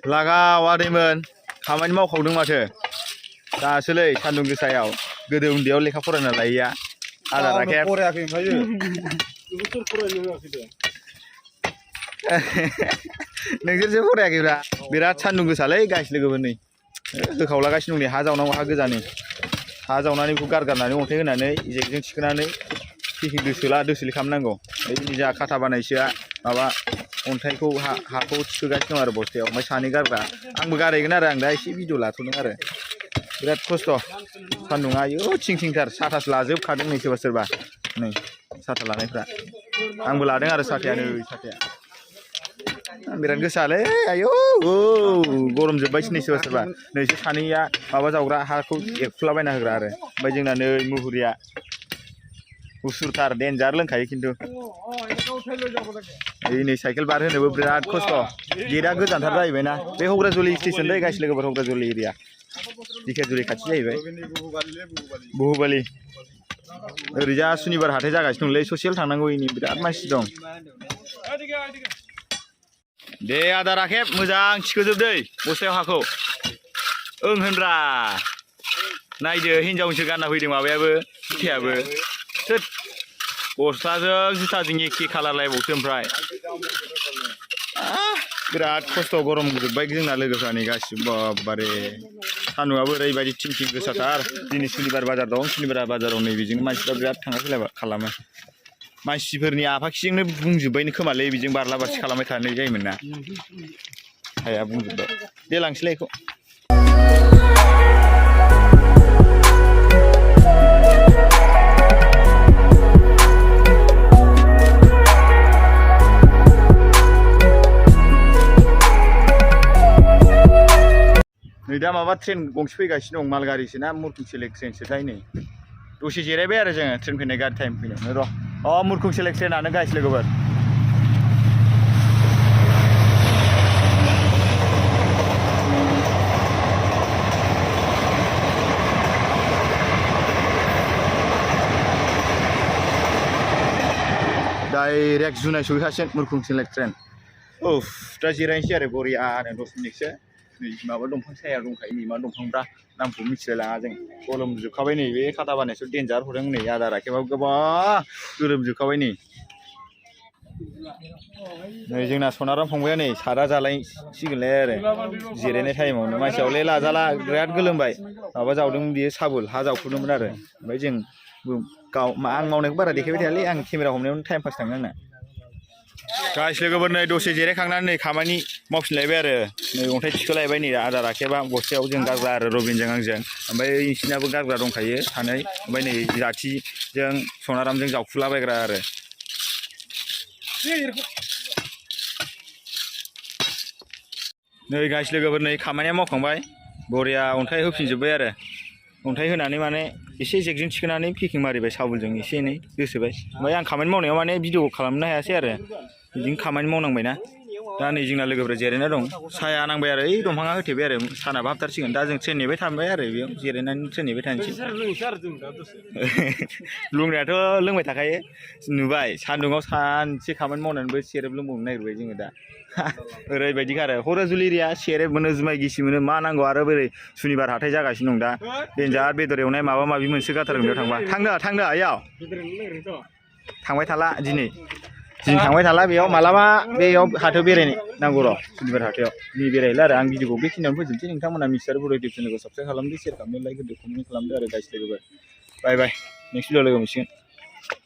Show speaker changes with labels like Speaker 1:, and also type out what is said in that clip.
Speaker 1: लागाव आदैमोन खामानि मावखावदों माथो दासोलै सान्दुं गोसायाव गोदो उन्दैयाव लेखा फरायना लायैया आदार आखाया
Speaker 2: फरायाखै ओमफ्रायो सोर फरायनो होआखै दे
Speaker 1: नोंसोरसो फरायाखैब्रा बिराद सान्दुं गोसालै गाइस लोगोफोर नै होखावलागासिनो दं नै हा जावनांगौ हा गोजानि हा जावनानै बेखौ गारगारनानै अन्थाइ होनानै जेकजों थिखोनानै पेकिं दोसोलि खालामनांगौ ओइ जा खाथा बानायसोआ माबा अन्थाइखौ हाखौ थिखोगासिनो दं आरो बस्थायाव ओमफ्राय सानै गारग्रा आंबो गारहैगोन आरो आं दा एसे भिडिअ लाथ'दों आरो बिराद खस्थ' सान्दुंआ आयौ थिं थिंथार साथासो लाजोबखादों नै सोरबा नै साथा लानायफ्रा आंबो लादों आरो साथाया नै साथाया बिराद गोसालै आयौ गरम जोब्बायसो नै सोरबा नैसो सानैया माबा जावग्रा हाखौ एरखुलाबायना होग्रा आरो ओमफ्राय जोंना नै मुहुरिया उसुरथार देन्जार लोंखायो खिन्थु नै साइकेल बारहोनोबो बिराद खस्थ' गेटआ गोजानथार जाहैबायना बे हग्राजुलि स्टेसन दै गाइस लोगोफोर हग्राजुलि एरिया दिखियाजुलि खाथि जाहैबाय बहुबालि ओरैजा सुनिबार हाथाय जागासिनो दंलै ससेल थांनांगौ इनि बिराद मानसि दं दे आदा राखेब मोजां थिखोजोब दै बस्थायाव हाखौ ओं होनब्रा नायदो हिनजावसो गानना फैदों माबायाबो जुथायाबो थोद गस्लाजों जुथाजों एखे कालार लायबावसो ओमफ्राय बिराद खस्थ' गरम जोब्बाय जोंना लोगोफ्रा नै गासिबो बारे सान्दुंआबो ओरैबायदि थिं थिं गोसाथार दिनै सुनिबार बाजार दं सुनिबार बाजाराव नै बेजोंनो मानसिफ्रा बिराद थांलाय फैलाय खालामो मानसिफोरनि आफाखिजोंनो बुंजोब्बायनो खोमालै बेजों बारला बारसि खालामबाय थानाय जायोमोन ना हाया बुंजोब्बाय दे लांसैलाय बेखौ नै दा माबा ट्रेन गंसे फैगासिनो दं मालगारिसो ना मुरखुं सेलेक ट्रेनसोथाय नै दसे जिरायबाय आरो जोङो ट्रेन फैनाय गारि टाइम फैनायावनो र' मुरखुं सेलेक ट्रेनानो गाइस लोगोफोर डाइरेक्ट जुनाय सहैखासिगोन मुरखुं सेलेक ट्रेन दा जिरायनोसै आरो बरियानो 10 मिनिटसो नै माबा दंफां साया दंखायो नै मा दंफांब्रा नामखौ मिथिलायलाङा जों गोलोमजोबखाबाय नै बे खाथा बानायसो देन्जार हरदों नै आदा राखेबाबो गोबां गोलोमजोबखाबाय नै जोंना सनाराम फंबाया नै सादा जालायसिगोनलाय आरो जिरायनाय टाइमावनो मानसियावलाय लाजाला बिराद गोलोमबाय माबा जावदोंमोन बियो साबुल हा जावखुदोंमोन आरो ओमफ्राय जों आं मावनायखौ बारा देखायबाय थायालै आं केमेरा हमनायावनो टाइम पास थाङो आंना गाइस लोगोफोर नै दसे जिरायखांनानै नै खामानि मावफिनलायबाय आरो नै अन्थाइ थिखोलायबाय नै आदा राखेबा बस्थायाव जों गारग्रा आरो रबिनजों आंजों ओमफ्राय इसिनाबो गारग्रा दंखायो सानै ओमफ्राय नै जाथिजों सनारामजों जावखुलाबायग्रा आरो नै गाइस लोगोफोर नै खामानिया मावखांबाय बरिया अन्थाइ होफिनजोब्बाय आरो अन्थाइ होनानै माने एसे जेकजों थिखोनानै पेकिं मारिबाय साबुलजों एसे एनै दोसोबाय ओमफ्राय आं खामानि मावनायाव माने भिडिअ खालामनो हायासै आरो बिदिनो खामानि मावनांबायना दा नै जोंना लोगोफोरा जिरायना दं साया नांबाय आरो ओइ दंफाङा होथेबाय आरो सानाबो हाबथारसिगोन दा जों ट्रेन नेबाय थाबाय आरो बेयाव जिरायनानै ट्रेन नेबाय थानोसै लोंनायाथ' लोंबाय थाखायो नुबाय सान्दुङाव सानसे खामानि मावनानैबो सेरेब लोंबावनो नागिरबाय जोङो दा ओरैबायदिखा आरो हग्राजुलि एरिया सेरेब मोनो जुमाय गिसि मोनो मा नांगौ आरो बोरै सुनिबार हाथाय जागासिनो दं दा देन्जार बेदर एवनाय माबा माबि मोनसो गाथारगोन बेयाव थांबा थांदो आयाव थांबाय थाला दिनै थांबाय थाला बेयाव मालाबा बेयाव हाथायाव बेरायनो नांगौ र' सुनिबार हाथायाव नै बेरायहैला आरो आं भिडिअखौ बेखिनियावनो फोजोबनोसै नोंथांमोना मिस्टार बर' इउटुब चेनेलखौ साबस्क्राइब खालामदो शेयार खालामदो लाइक होदो कमेन्ट खालामदो आरो गाइस लोगोफोर बाय बाय नेक्स्ट भिडिअ लोगो मोनसिगोन